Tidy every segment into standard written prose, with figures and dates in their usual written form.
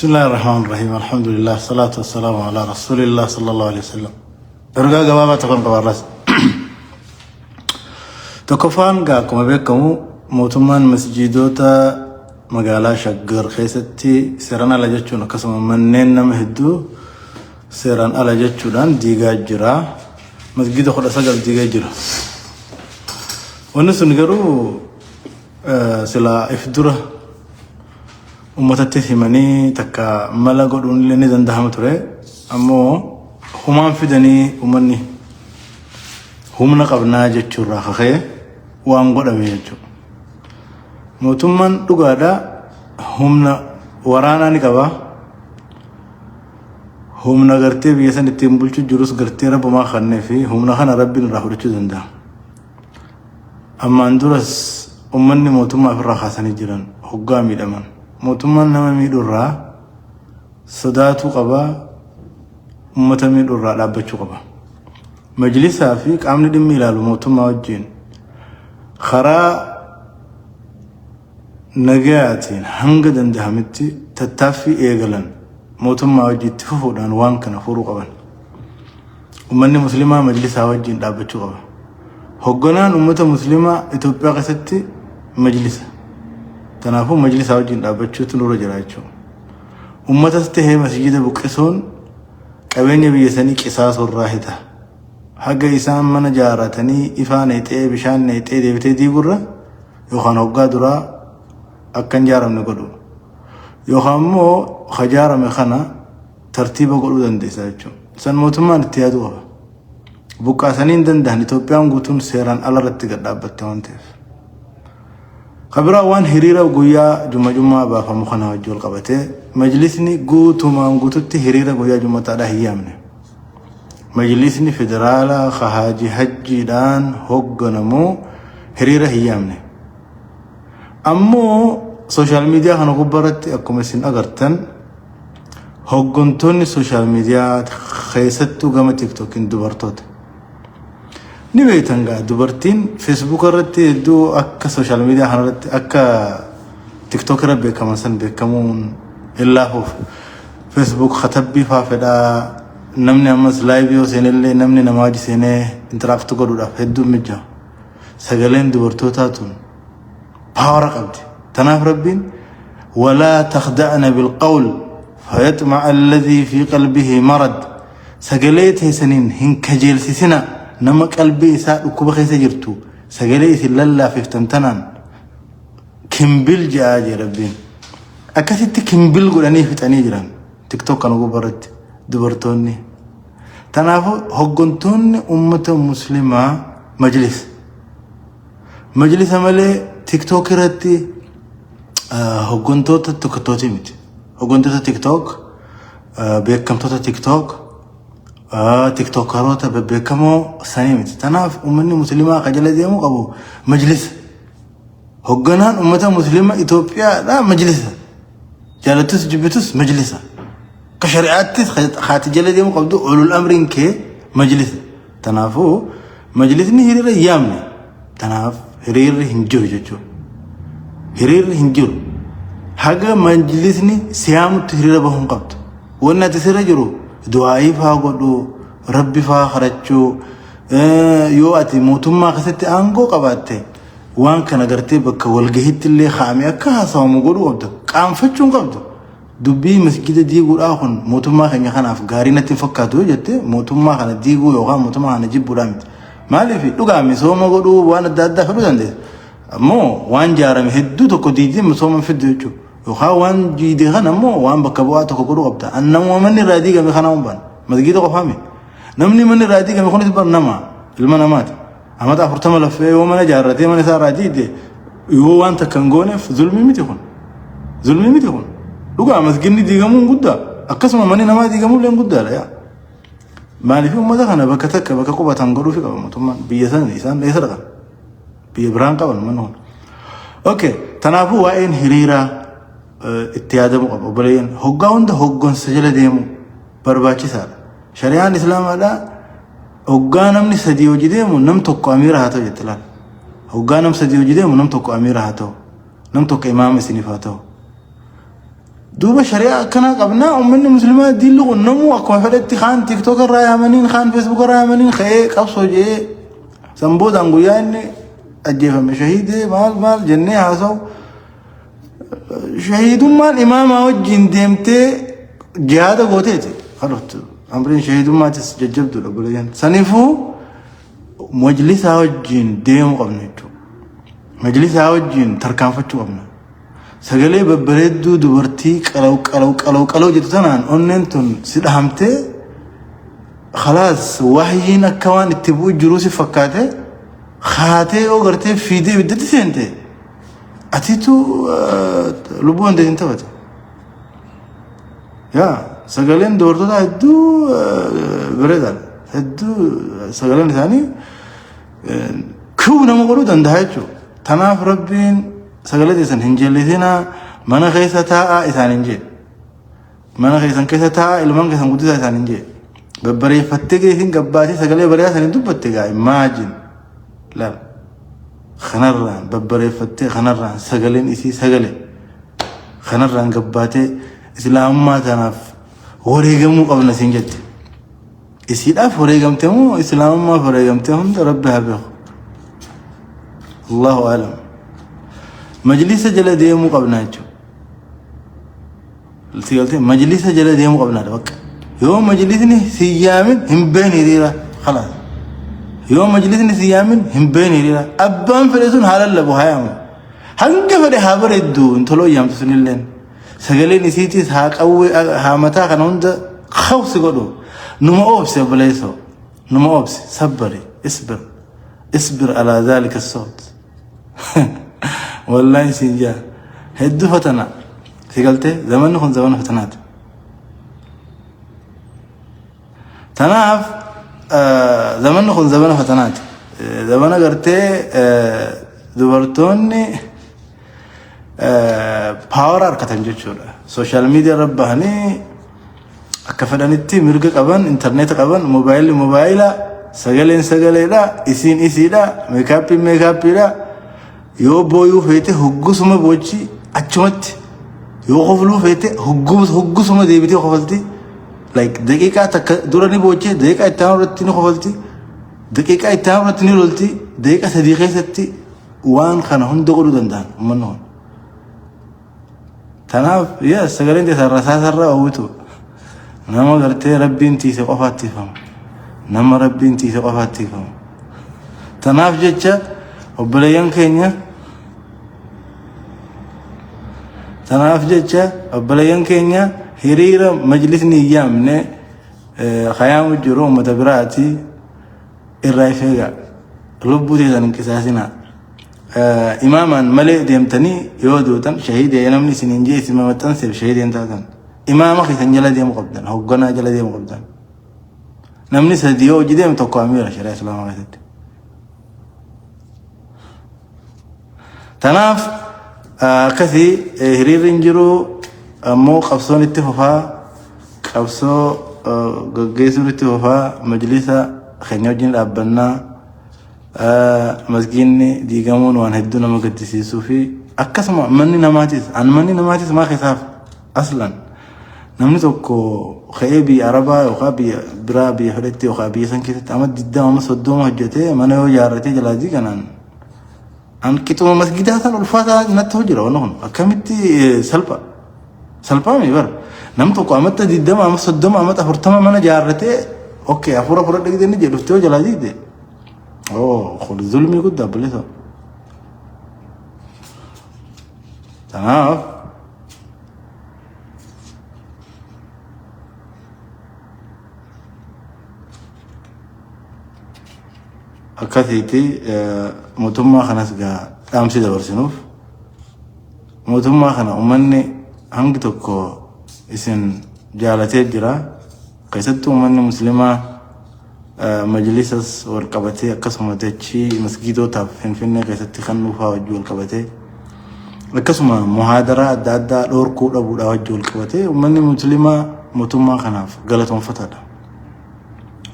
Bismillaahi Rahmaan Rahiim. Alhamdulillah. Salaatu wassalaamu ala Rasuulillah sallallahu alaihi wasallam. Ergaa gabaabaa tokkoon qaba har'as. Tokkoffaan gaa akkuma beekamu mootummaan masjiidota magaalaa Shaggar keessatti seeraan ala jechuun akkasuma manneen nama hedduu seeraan ala jechuudhaan diigaa jira. Masgiida 19 diigee jira. Wanni sun garuu silaa if dura ummatatti himanii takka mala godhuun illee ni dandahama ture. Ammoo humaan fidanii ummanni humna qabnaa jechuurraa kaka'ee waan godhame jechuudha. Mootummaan dhugaadha humna waraanaa ni qaba. Humna gartee biyya san ittiin bulchuu jirus gartee rabbumaa kannee fi humna kana rabbiin irraa fudhachuu danda'a. Ammaan duras ummanni mootummaa ofirraa kaasanii jiran hoggaa miidhaman. Mootummaan nama miidhurraa sodaatuu qaba, ummata miidhurraa dhaabbachuu qaba. Majlisaa fi qaamni dhimmi ilaalu mootummaa wajjin karaa nagayaatiin hanga danda'ametti tattaaffii eegalan mootummaa wajjin itti fufuudhaan waan kana furuu qaban. Ummanni muslimaa majlisaa wajjin dhaabbachuu qaba. Hogganaan ummata muslimaa Itoophiyaa keessatti majlisa. Kanaafuu majlisaa wajjin dhaabbachuutu nurra jira jechuudha. Ummatas tahee masjida buqqisuun qabeenya biyya sanii qisaasuu irraa hita. Haga isaan mana jaaratanii ifaa neexee bishaan neexee deebitee diigurra yookaan hoggaa duraa akka hin jaaramne godhu. Yookaan immoo ka jaarame kana tartiiba godhuu dandeessa jechuudha. San mootummaan itti yaaduu qaba. Buqqaasanii hin danda'an Itoophiyaan guutuun seeraan ala irratti gad dhaabbatte waan ta'eef. Ka biraa waan hiriira guyyaa jumma jummaa baafamu kana wajji wal qabatee majlisni guutumaan guututti hiriira guyyaa jummataadhaa hin yaamne. Majlisni federaalaa ka haaji hajjiidhaan hogganamu hiriira hin yaamne. Ammoo sooshaal miidiyaa kana gubbaarratti akkuma isin agartan hoggantoonni sooshaal miidiyaa keessattuu gama tiiktookiin dubartoota. Ni beektan gaa dubartiin feesbuuka irratti hedduu akka sooshaal miidiyaa kana irratti akka tiktook irra beekaman san beekamuun hin laafuuf. Facebook katabbii faa fedhaa namni ammas laayivii yoo seenellee namni namaa wajji seenee interaakti godhuudhaaf hedduu mijaa. Sagaleen dubartootaa tun paawara qabdi. Tanaaf Rabbiin walaa takhda'na bilqawl fayaxma'a alladhii fi qalbihi marad sagalee teessaniin hin kajeelsisina nama qalbii isaa dhukkuba keessa jirtu sagalee isin lallaafiftan tanaan kimbil je'aa jee Rabbiin. Akkasitti kimbil godhanii fixanii jiran tiktok kana gubbaarratti dubartoonni. Kanaafuu hoggantoonni uummata muslimaa majlisa. Majlisa malee tiktok irratti hoggantoota tokkotti miti. Hoggantoota tiktok, beekamtoota tiktok, tiktookaroota bebbeekamoo sanii miti. Kanaaf uummanni muslimaa kan jala deemuu qabu majlisa. Hogganaan uummata muslima Itoophiyaadhaa majlisa. Jaalattus jibbitus majlisa. Ka shari'aattis haati jala deemuu qabdu ulul amriin kee majlisa. Kanaafuu majlisni hiriira hin yaamne. Kanaaf hiriirri hin jiru jechuudha. Hiriirri hin jiru. Haga majlisni siyaamutti hiriira bahuu hin qabdu. Wanni ati sirra jiru du'aayii faa godhuu, rabbi faa kadhachuu, yoo ati mootummaa keessatti aangoo qabaatte waan kana gartee bakka walgahiitti illee kaa'amee akka haasawamu godhuu qabda. Qaanfachuu hin qabdu. Dubbii masjida diiguudhaa kun mootummaa keenya kanaaf gaarii natti hin fakkaatu yoo jette mootummaa kana diiguu yookaan mootummaa kana jibbuudhaa miti. Maaliif dhugaa misooma godhuu waan adda addaa fedhuu dandeessa. Ammoo waan jaarame hedduu tokko diidee misooma hin fiddu jechuudha. Yookaan waan diide kana ammoo waan bakka bu'aa tokko godhuu qabda. An namuma manni irraa diigame kana hin baane. Masgiida qofaa miti. Namni manni irraa diigame kunis bar nama ilma namaati. Amata 40 laffee yoo mana ijaarratee mana isaa irraa diigde yoo waan takka hin gooneef zulmii miti kun. Zulmii miti kun. Dhugaa masginni diigamuun guddaa. Akkasuma manni namaa diigamuun illee guddaadha yaa. Maaliif uummata kana bakka takka bakka qubatan godhuufi qaba mootummaan biyya sana isaan eessa dhaqan? Biyya biraan qaban manni kun. Okay, kanaafuu waa'een hiriiraa itti yaadamuu qaba obboleeyyan. Hoggaa hunda hoggansa jala deemuu barbaachisaadha. Shari'aan Islaamaadhaa hoggaa namni sadii hojii deemu nam tokko amiira haa ta'u jette laal. Hoggaa nam sadii hojii deemu nam tokko amiira haa ta'u. Nam tokko imaama isiniif haa ta'u. Duuba shari'aa akkanaa qabnaa uummanni musliimaa diinli kun namuu akkuma fedhetti kaan TikTok irraa yaamaniin kaan Facebook irraa yaamaniin ka'ee qabsoo jedhee san boodaan guyyaa inni ajjeefame shahiidee maal maal jennee haasa'u. Shahiidummaan imaamaa wajjin deemtee jihaada gooteeti kan dhuftu. Amriin shahiidummaatis jajjabduudha obboleeyyan. Saniifuu majlisaa wajjin deemuu qabna jechuudha. Majlisaa wajjin tarkaanfachuu qabna. Sagalee babbareedduu dubartii qalaw qalaw qalaw qalaw jettu tanaan onneen tun si dhahamtee khalaas wahyiin akka waan itti bu'u jiruu si fakkaate haatee yoo gartee fiidee ibiddatti seente atitu lubbuu hin hin taphate. Yaa sagaleen dubartootaa hedduu bareedaadha. Hedduu sagaleen isaanii kiw nama godhuu danda'a jechuudha. Tanaaf Rabbiin sagalee teessan hin jallisinaa mana keessa taa'aa isaan hin jedhe. Mana keessan keessa taa'aa ilmaan keessan guddisaa isaan hin jedhe. Babbareeffattee geessin gabbaatee sagalee bareedaa saniin dubbatte gaa imagine. Laal. Kanarraan babbareeffattee kanarraan sagaleen isii sagalee. Kanarraan gabbaatee islaamummaa tanaaf wareegamuu qabna siin jette. Isiidhaaf wareegamte moo islaamummaaf wareegamte hunda rabbi haa beeku. Allahu alam. Majlisa jala deemuu qabna jechuudha. Si galtee majlisa jala deemuu qabna bakka. Yoo majlisni si yaamin hin been hiriira khalaas. Yoo majlisni si yaamin hin been hiriira. Abbaan fedhe sun haa lallabu haa yaamu. Hanga fedhe haa bareeddu intaloo yaamtu sunilleen. Sagaleen isiitis haa qawwee haa mataa kana hunda khawsi godhu. Numa oobsi obboleessoo. Numa oobsi sabbari isbir. Isbir alaa zaalika sawt. Wallaahi siin jaa. Hedduu fatana. Si galtee zamanni kun zamana fatanaati. Tanaaf zamanni kun zamana fatanaati. Zamana gartee dubartoonni power harkatan jechuudha. Social media irra bahanii akka fedhanitti mirga qaban, intarneeta qaban, moobaayilli moobaayila, sagaleen sagaleedha, isiin isiidha, makeupiin makeupiidha. Yoo booyuu feete hoggusuma boochi achumatti, yoo kofluu feete hoggusuma deebitee kofalti. Like daqiiqaa takka dura ni boochee daqiiqaa itti aanu irratti ni kofalti, daqiiqaa itti aanu irratti ni lolti, daqiiqaa 3 keessatti waan kana hunda godhuu danda'an uummanni kun. Tanaaf yes sagaleen teessan rasaasarraa oowwitu nama gartee rabbiin tiise qofaatti tiifama. Nama rabbiin tiise qofaatti tiifama. Tanaaf jecha obboleeyyan keenya tanaaf jecha obboleeyyan keenya hiriira majlisni hin yaamne kayaamu jiru uummata biraati irraa if eegaa. Lubbuu teessan hin qisaasinaa. Imaamaan malee deemtanii yoo duutan shahiidee namni isin hin jee isin maxxanseef shahiidee hin taatan. Imaama keessan jala deemu qabdan, hoogganaa jala deemu qabdan. Namni sadii yoo hojii deemu tokko amiira shari'a islaamaa keessatti. Tanaaf akkasii hiriirri hin jiru ammoo qabsoon itti fufaa qabsoo gaggeessuun itti fufaa majlisa keenya wajjin dhaabbannaa. Masgiinni diigamuun waan hedduu nama gaddisiisuu fi akkasuma manni namaatis an manni namaatis maa keessaaf aslan namni tokko ka'ee biyya arabaa yookaan biyya biraa biyya fedhetti yookaan biyya san keessatti amma 20 amma 30 hojjetee mana yoo ijaarratee jalaa diiganaan an qixuma masgiidaa san ulfaataa natti hojjira wanni kun akkamitti salpha salphaami bar nam tokko amata 20 amma 30 amata 40 mana ijaarratee okay hafuura fudhadhe gidee ni jedhu dhuftee yoo jalaa diigde. Oh, kun zulmii guddaa obboleessa. Kanaaf akkasiitti mootummaa kanas gaa dhaamsi dabarsinuuf mootummaa kana uummanni hangi tokko isin jaalatee jira. Keessattuu uummanni musliimaa majlisas wal qabatee akkasuma dachii masgiidotaaf Finfinnee keessatti kan dhuunfaa wajjin wal qabatee akkasuma muhaadaraa adda addaa dhoorkuu dhabuudhaa wajjin wal qabatee uummanni musliimaa mootummaa kanaaf galatoonfataadha.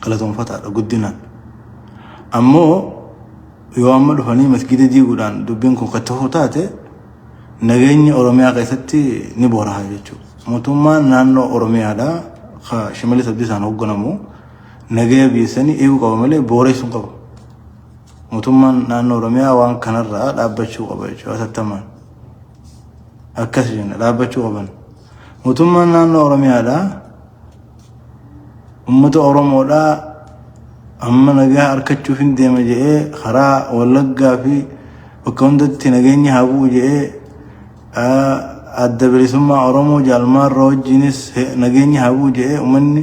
Galatoonfataadha guddinaan. Ammoo yoo amma dhufanii masgiida diiguudhaan dubbiin kun kan ta'u taate Nageenyi Oromiyaa keessatti ni booraha jechuudha. Mootummaan naannoo Oromiyaadha ka Shimallis Abdiisaan hoogganamu nagaya biyya sanii eeguu qaba malee booreessuu hin qabu. Mootummaan naannoo Oromiyaa waan kanarraa dhaabbachuu qaba jechuudha hatattamaan. Akkas jenna dhaabbachuu qaban. Mootummaan naannoo Oromiyaadha uummata Oromoodhaa amma nagaa argachuuf hin deema jedhee karaa Wallaggaa fi bakka hundatti nageenyi haa bu'u jedhee adda bilisummaa Oromoo jaalmaarra wajjinis nageenyi haa bu'u jedhee uummanni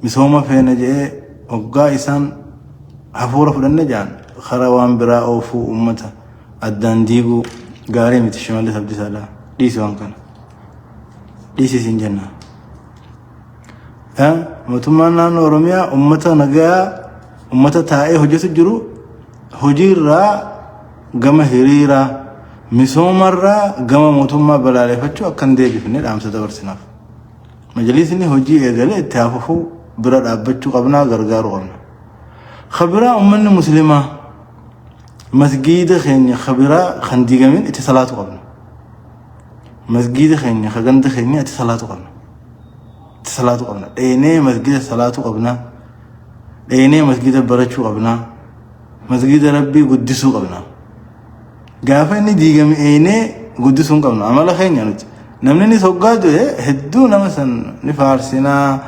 misooma feena jedhee hoggaa isaan hafuura fudhanne jedhan karaa waan biraa oofuu uummata addaan diiguu gaarii miti Shimallis Abdiisaadha dhiisi waan kana dhiisi siin jenna. Mootummaan naannoo Oromiyaa uummata nagaa uummata taa'ee hojjetu jiru hojiirraa gama hiriiraa misoomarraa gama mootummaa balaaleffachuu akka hin deebifne dhaamsa dabarsinaaf. Majlisni hojii eegalee itti haa fufuu bira dhaabbachuu qabnaa gargaaruu qabna. Kabiraa uummanni musliimaa masgiida keenya kabiraa kan diigamin itti salaatu qabna. Masgiida keenya ka ganda keenya itti salaatu qabna. Itti salaatu qabna. Dheenee masgiida salaatu qabna. Dheenee masgiida barachuu qabna. Masgiida rabbii guddisuu qabna. Gaafa inni diigame eenee guddisuu hin qabnu. Amala keenya nuti. Namni inni soggaa du'e hedduu nama san ni faarsinaa.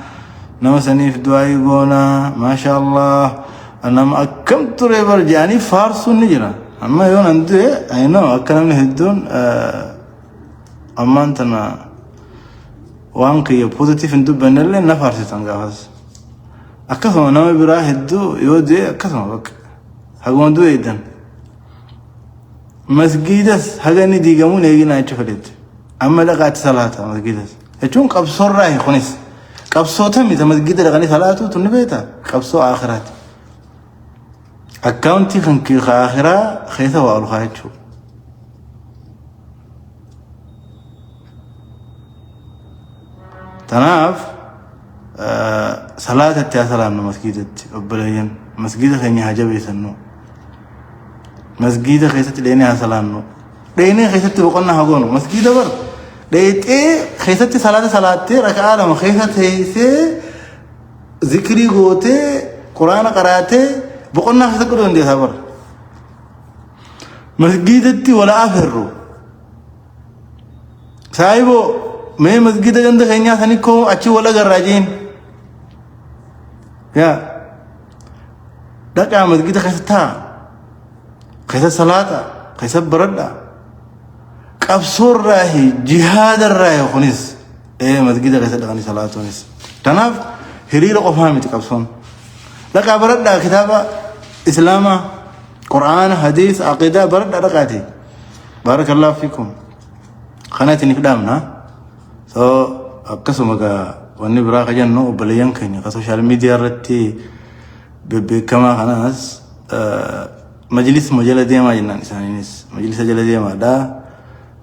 Nama saniif du'aayii goonaa. Maasha Allah. Nama akkam ture bar jedhanii faarsuun ni jira. Amma yoo nan du'e I know akka namni hedduun ammaan tana waan kiyya positive hin dubbannellee na faarsitan gaafas. Akkasuma nama biraa hedduu yoo du'e akkasuma bakka haguma du'e eeddan. Masgiidas haga inni diigamuun eeginaa jechuu fedhetti. Amma dhaqaatti salaata masgiidas. Jechuun qabsoorraa kunis. Qabsoo tamita masgiida dhaqanii salaatu tun ni beektaa? Qabsoo aakhiraati. Akkaawuntii kan kee aakhiraa keessa waa ol kaa jechuudha. Tanaaf salaata itti haa salaannu masgiidatti obboleeyyan masgiida keenya haa jabeessannu masgiida keessatti dheenee haa salaannu dheenee keessatti boqonnaa haa goonu masgiida bar dheexee keessatti salaata salaattee raka'aa lama keessa teessee zikrii gootee quraana qaraatee boqonnaa keessa godhuu dandeessaa bar masgiidatti wala afirru Saahiboo mee masgida ganda keenyaa sani koo achi wal agarraa jeen. Yaa dhaqaa masgida keessa taa keessa salaata keessa baradha qabsoorraahi jihaadarraahi kunis ee masgida keessa dhaqanii salaatuunis. Kanaaf hiriira qofaa miti qabsoon. Dhaqaa baradhaa kitaaba islaamaa qur'aana hadiis aqidaa baradhaa dhaqaati. Baarakallahu fiikum. Kana isiniif dhaamna. So akkasuma gaa wanni biraa ka jennu obboleeyyan keenya ka social media irratti bebbeekamaa kanaas majlisuma jala deemaa jennaan isaaniinis majlisa jala deemaadha.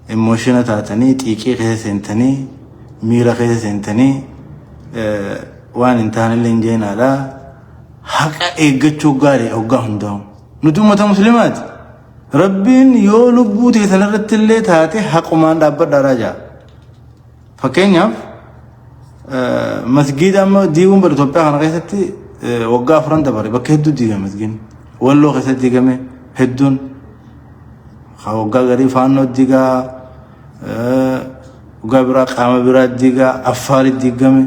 Emotion taatanii xiiqii keessa seentanii miira keessa seentanii waan hin taanellee hin jeenaadha. Haqa eeggachuu gaarii hoggaa hundaa'u. Nuti uummata musliimaati. Rabbiin yoo lubbuu teessan irratti illee taate haqumaan dhaabbadhaadhaa jaa. Fakkeenyaaf masgiida amma diiguun bara Itoophiyaa kana keessatti waggaa afran dabare bakka hedduu diigame masgiidni. Walloo keessatti diigame hedduun. Waggaa garii faannoo diigaa waggaa biraa qaama biraa diigaa Affaari diigame.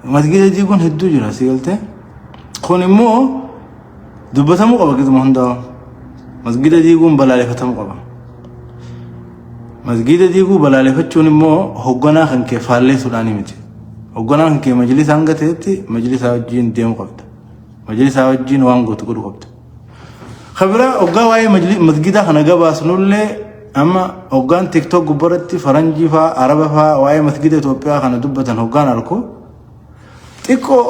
Masgiida diiguun hedduu jira si galtee. Kun immoo dubbatamuu qaba gizuma hundaa. Masgiida diiguun balaaleffatamuu qaba. Masgiida diiguu balaaleffachuun immoo hogganaa kan kee faalleessuudhaan miti. Hogganaa kan kee majlisa hanga ta'etti majlisaa wajjin deemuu qabda. Majlisaa wajjin waan gootu godhu qabda. Kabiraa hoggaa waa'ee masgiidaa kana gabaasnullee amma hoggaan TikTok gubbaratti faranjii faa araba faa waa'ee masgiida Itoophiyaa kana dubbatan hoggaan arku xiqqoo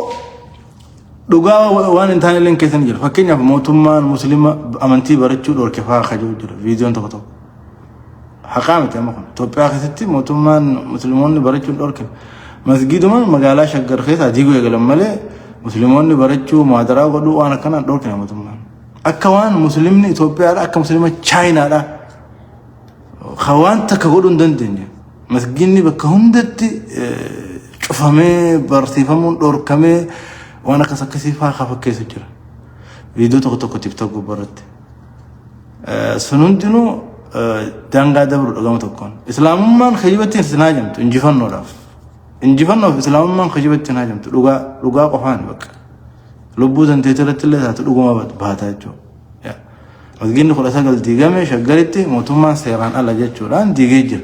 dhugaa waan hin taane illee keessa ni jira. Fakkeenyaaf mootummaan musliima amantii barachuu dhorke fa'aa akka jiru jira viidiyoon tokko tokko. Haqaa miti amma kun. Itoophiyaa keessatti mootummaan musliimoonni barachuu hin dhorkine. Masgiiduma magaalaa Shaggar keessaa diiguu eegalan malee musliimoonni barachuu muhaadaraa godhuu waan akkanaa hin dhorkine mootummaan. Akka waan musliimni Itoophiyaadha akka musliima Chaayinaadha. Ka waan takka godhuu hin dandeenye. Masgiinni bakka hundatti cufamee barsiifamuun dhorkamee waan akkas akkasii fa'aa ka fakkeessu jira. Viidiyoo tokko tokko TikTok gubbaarratti. Sun hundinuu daangaa dabru gama tokkoon. Islaamummaan kijibatti hin haajamtu injifannoodhaaf. Injifannoof islaamummaan kijibatti hin haajamtu dhugaa dhugaa qofaan bakka. Lubbuu danteetii irratti illee taatu dhuguma baata jechuudha. Masgiinni 19 diigame Shaggaritti mootummaan seeraan ala jechuudhaan diigee jira.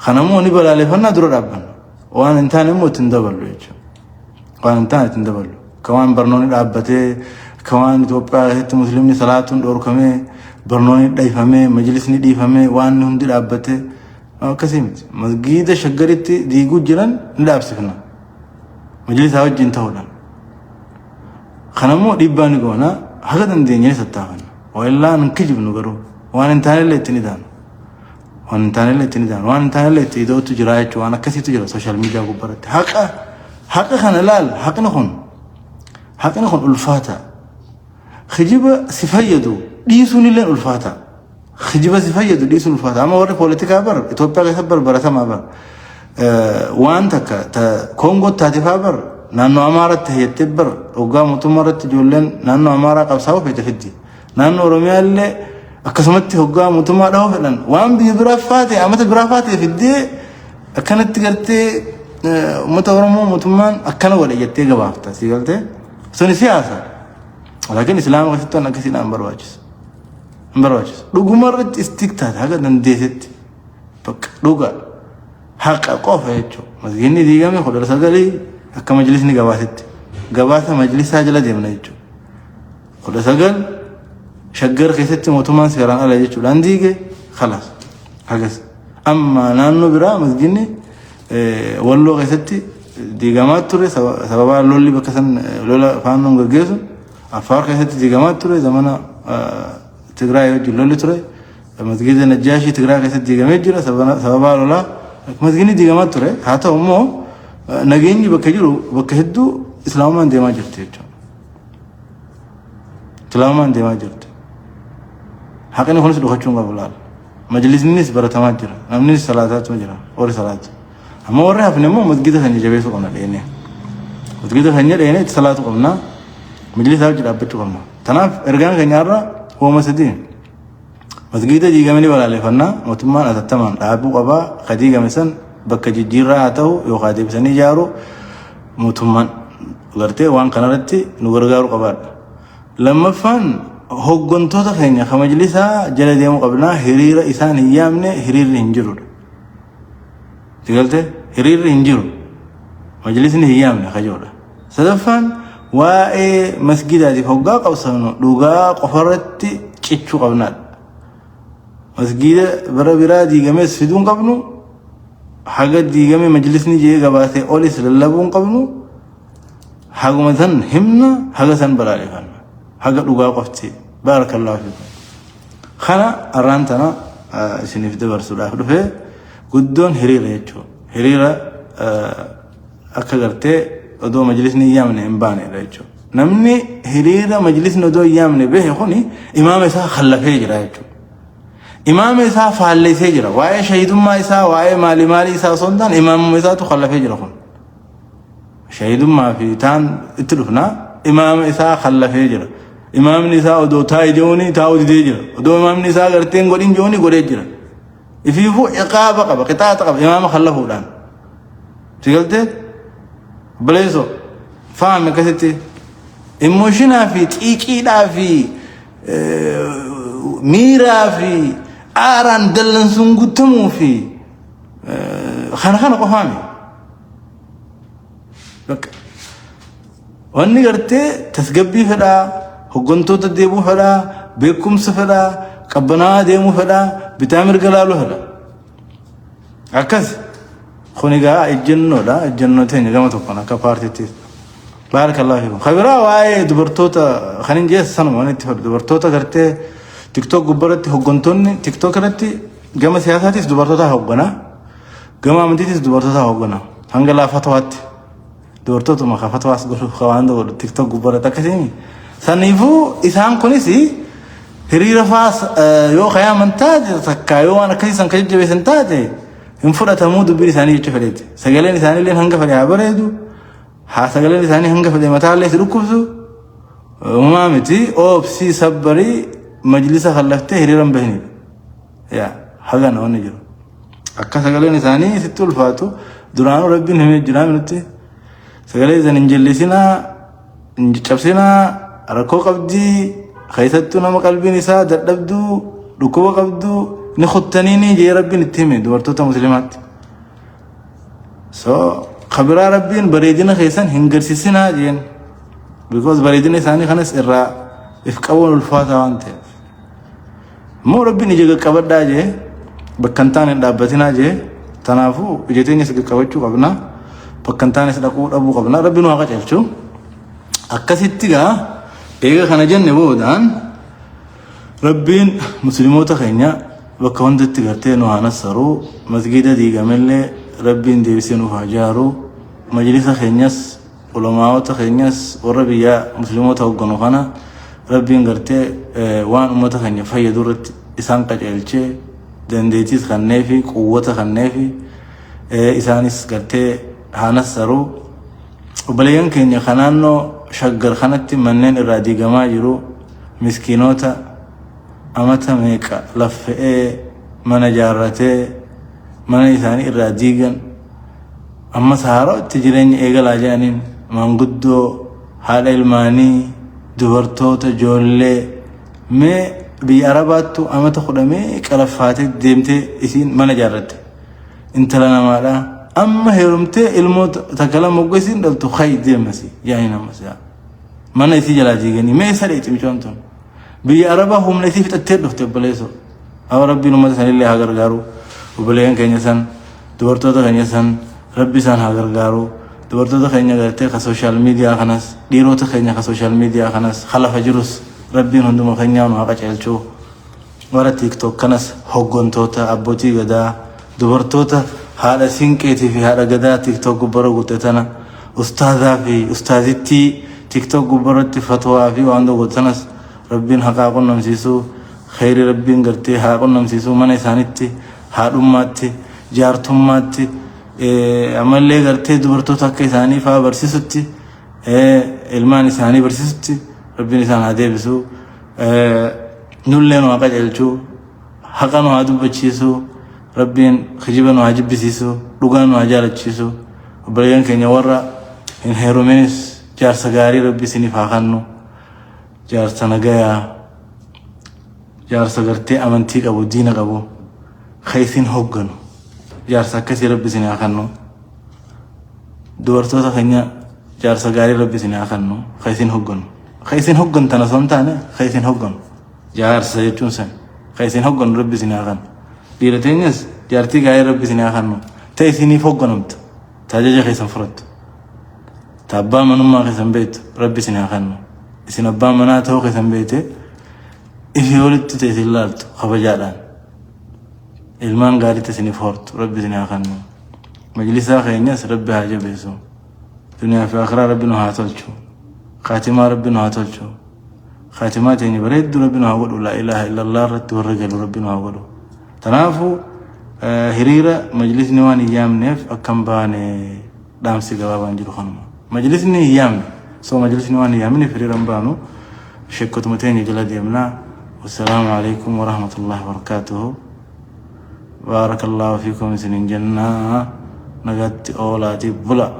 Kanammoo ni balaaleffannaa dura dhaabbanna. Waan hin taane immoo ittiin daballu jechuudha. Waan hin taane ittiin daballu. Ka waan barnoonni dhaabbatee, ka waan Itoophiyaa keessatti musliimni salaatuun dhorkamee, barnoonni dhiifamee, majlisni dhiifamee, waan hundi dhaabbatee akkasii miti. Masgiida Shaggaritti diiguu jiran ni dhaabsifna. Majlisaa wajjin ta'uudhaan. Kanammoo dhiibbaa ni goona haga dandeenye ni tattaafanna. Waillaan hin kijibnu garuu waan hin taanellee itti ni daanu. Waan hin taanellee itti ni daanu. Waan hin taanellee itti ida'utu jira jechuudha. Waan akkasiitu jira social media gubbaratti. Haqa haqa kana ilaal haqni kun ulfaata. Kijiba si fayyadu dhiisuun illee ulfaata. Kijiba si fayyadu dhiisuun ulfaata. Amma warri poolitikaa bar Itoophiyaa keessa bar baratamaa bar waan takka Koongoo taate faa bar naannoo Amaaraatti hayyattee bar hoggaa mootummaa irratti ijoolleen naannoo Amaaraa qabsaa'uu feete fiddi. Naannoo Oromiyaa illee akkasumatti hoggaa mootummaa dhahuu fedhan waan biyya biraa faate amata biraa faate fiddee akkanatti gartee uummata Oromoo mootummaan akkana godhe jettee gabaafta si galtee suni siyaasa. Laakiin Islaama keessatti waan akkasiidhaan barbaachisu. Hin barbaachisu. Dhuguma irratti stick taate haga dandeessetti bakka dhugaa haqa qofa jechuudha. Masgiinni diigame 19 akka majlisni gabaasetti. Gabaasa majlisaa jala deemna jechuudha. 19 Shaggar keessatti mootummaan seeraan ala jechuudhaan diige خلاص hagas. Amma naannoo biraa masgiinni Walloo keessatti diigamaa ture sababa lolli bakka san lola faannoon gaggeessu. Affaar keessatti diigamaa ture zamana Tigraay wajjin lolli ture. Masgiida Najjaashii Tigraay keessatti diigamee jira sababa lolaa. Masgiidni diigamaa ture. Haa ta'u immoo nageenyi bakka jiru bakka hedduu islaamummaan deemaa jirti jechuudha. Islaamummaan deemaa jirti. Haqni kunis dhokachuu hin qabu laala. Majlisnis baratamaa jira. Namnis salaataatu jira. Warri salaatu. Amma warri hafne immoo masgiida keenya jabeessuu qabna dheenee. Masgiida keenya dheenee itti salaatu qabna. Majlisaa hojii dhaabbachuu qabna. Kanaaf ergaan keenya har'a hooma sadii. Masgiida diigame ni balaaleffannaa. Mootummaan atattamaan dhaabuu qabaa. Ka diigame san bakka jijjiirraa haa ta'u yookaan deebisanii ijaaru mootummaan gartee waan kanarratti nu gargaaru qabaadha. Lammaffaan hoggantoota keenya ka majlisaa jala deemuu qabnaa hiriira isaan hin yaamne hiriirri hin jirudha. Sigaltee hiriirri hin jiru. Majlisni hin yaamne kajoodha. Sadaffaan waa'ee masgiidaatiif hoggaa qabsanu dhugaa qofarratti cichuu qabnaadha. Masgiida bara biraa diigamees fiduu hin qabnu. Haga diigame majlisni jee gabaasee olis lallabuu hin qabnu. Haguma san himna haga san balaaleffanna. Haga dhugaa qofti. بارك الله فيكم. Kana arraan tana isiniif dabarsuudhaaf dhufe guddoon hiriira jechuudha. Hiriira akka gartee odoo majlisni hin yaamne hin baanedha jechuudha. Namni hiriira majlisni odoo hin yaamne bahe kuni imaama isaa khallafee jira jechuudha. Imaama isaa faalleessee jira. Waa'ee shahidummaa isaa, waa'ee maalii maalii isaa osoo hin taane imaamuma isaatu khallafee jira kun. Shahidummaa fi taan itti dhufna imaama isaa khallafee jira. Imaamni isaa odoo taa'i jechuuni taa'uu didee jira. Odoo imaamni isaa gartee hin godhin jechuuni godhee jira. Ifiifuu iqaaba qaba, qixaaxa qaba imaama khallafuudhaan. Si galtee? Obboleessoo faami akkasitti emotion fi xiiqiidhaa fi miiraa fi aaraan dallansuun guutamuu fi kana kana qofaami. Bakka wanni gartee tasgabbii fedhaa, hoggantoota deemuu fedhaa, beekumsa fedhaa, qabbanaa deemuu fedhaa, bitaa mirga laaluu fedha. Akkas kun egaa ejjennoodha. Ejjennoo teenya gama tokkoon akka paartiitti. بارك الله فيكم. Kabiraa waa'ee dubartoota kan hin jeessa sanuma waan itti fedhu dubartoota gartee TikTok gubbaratti hoggantoonni TikTok irratti gama siyaasaatis dubartoota hogganaa gama amantiitis dubartoota hogganaa hanga laa fatwaatti dubartootuma ka fatwaas godhu ka waan godhu TikTok gubbaratti akkasiin saniifuu isaan kunis Hiriira faas yoo kayaaman taate takkaa yoo waan akkasii san ka jajjabeessan taate hin fudhatamuu dubbiin isaanii jecha fedheeti. Sagaleen isaaniillee hanga fedhe haa bareedu. Haa sagaleen isaanii hanga fedhe mataallee si dhukkubsu. Uumaa miti oobsii sabbarii majlisa kallaftee hiriira hin bahinidha. Yaa hagana wanni jiru. Akka sagaleen isaanii sitti ulfaatu duraanuu rabbiin himee jiraa nutti. Sagalee isan hin jallisinaa, hin caccabsinaa, rakkoo qabdii, keessattuu nama qalbiin isaa dadhabduu, dhukkuba qabduu ni kuttaniini jee rabbiin itti hime dubartoota musliimaatti. So kabiraa rabbiin bareedina keessan hin garsiisinaa jeen. Because bareedina isaanii kanas irraa if qabuun ulfaataa waan ta'eef. Immoo rabbiin ija qaqqabadhaa jee bakka hin taane hin dhaabbatinaa jee tanaafuu ija teenyas qaqqabachuu qabna bakka hin taanes dhaquu dhabuu qabna rabbi nu haa qajeelchu. Akkasitti gaa eega kana jenne boodaan rabbiin musliimoota keenya bakka hundatti gartee nu haa nassaru masgiida diigamellee rabbiin deebisee nuuf haa jaaru majlisa keenyas Ulamaa'ota keenyas warra biyyaa muslimoota hogganu kana rabbiin gartee waan ummata keenya fayyadu irratti isaan qaceelchee dandeettiis kanneefi quwwata kanneefi isaanis gartee haa nassaru. Obboleeyyan keenya ka naannoo shaggar kanatti manneen irraa diigamaa jiru miskiinoota amata meeqa laffe'ee mana jaarratee mana isaanii irraa diigan Ammas haara'utti jireenya eegalaa jedhaniin maanguddoo, haadha ilmaanii, dubartoota, ijoollee mee biyya Arabaattu amata kudha meeqa laffaatee deemtee isiin mana ijaarratte. Intala namaadha. Amma heerumtee ilmoo takka lama ogga isiin dhaltu kayi deemasi jedhaniin ammas yaa. Mana isii jalaa diiganii mee isa dheetti mucaan tun. Biyya Arabaa humna isii fixattee dhufte obboleessoo. Haa rabbiin uummata sanillee haa gargaaru. Obboleeyyan keenya san Dubartoota keenya san rabbi isaan haa gargaaru. Dubartoota keenya gartee ka social media kanas dhiirota keenya ka social media kanas ka lafa jirus rabbiin hunduma keenyaa nu haa qaceelchu. Warra TikTok kanas hoggantoota abbootii gadaa dubartoota haadha siinqeetii fi haadha gadaa TikTok gubbara guutte tana ustaazaa fi ustaazittii TikTok gubbaratti fatwaa fi waan tokko tanas rabbiin haqaa qunnamsiisu kheyri rabbiin gartee haa qunnamsiisu mana isaanitti haadhummaatti, jaartummaatti, ammallee gartee dubartoota akka isaanii fa'aa barsiisutti, ilmaan isaanii barsiisutti rabbiin isaan haa deebisu. Nullee nu haa qajeelchu, haqa nu haa dubbachiisu, rabbiin kijiba nu haa jibbisiisu, dhugaa nu haa jaalachiisu. Obboleeyyan keenya warra hin heeruminis jaarsa gaarii rabbi isiniif haa kennu, jaarsa nagayaa. Jaarsa gartee amantii qabu, diina qabu, ka isin hogganu. Jaarsa akkasii rabbi isin haa kennu. Dubartoota keenya jaarsa gaarii rabbi isin haa kennu, ka isin hogganu. Ka isin hoggantan osoo hin taane, ka isin hogganu. Jaarsa jechuun san. Ka isin hogganu rabbi isin haa kennu. Dhiira teenyas jaartii gaarii rabbi isin haa kennu. Ta isiniif hogganamtu, ta ajaja keessan fudhattu. Ta abbaa manummaa keessan beektu rabbi isin haa kennu. Isin abbaa manaa ta'uu keessan beekte Ifii olitti ta'e isin laaltu kabajaadhaan. Ilmaan gaariitti isiniif hortu rabbi isin haa kennu. Majlisaa keenyas rabbi haa jabeessu. Duniyaa fi akiraa rabbi nu haa tolchu. Kaatimaa rabbi nu haa tolchu. Kaatimaa teenya bareedduu rabbi nu haa godhu. Laa ilaaha illallah irratti warra galu rabbi nu haa godhu. Tanaafu hiriira majlisni waan hin yaamneef akka hin baane dhaamsi gabaabaan jiru kanuma. Majlisni hin yaamne. So majlisni waan hin yaamneef hiriira hin baanu. Sheekotuma teenya jala deemna. Wassalaamu alaikum warahmatullahi wabarakatuhu. Baarakallaahu fiikum isinin jennaa. Nagaatti oolaatii bula.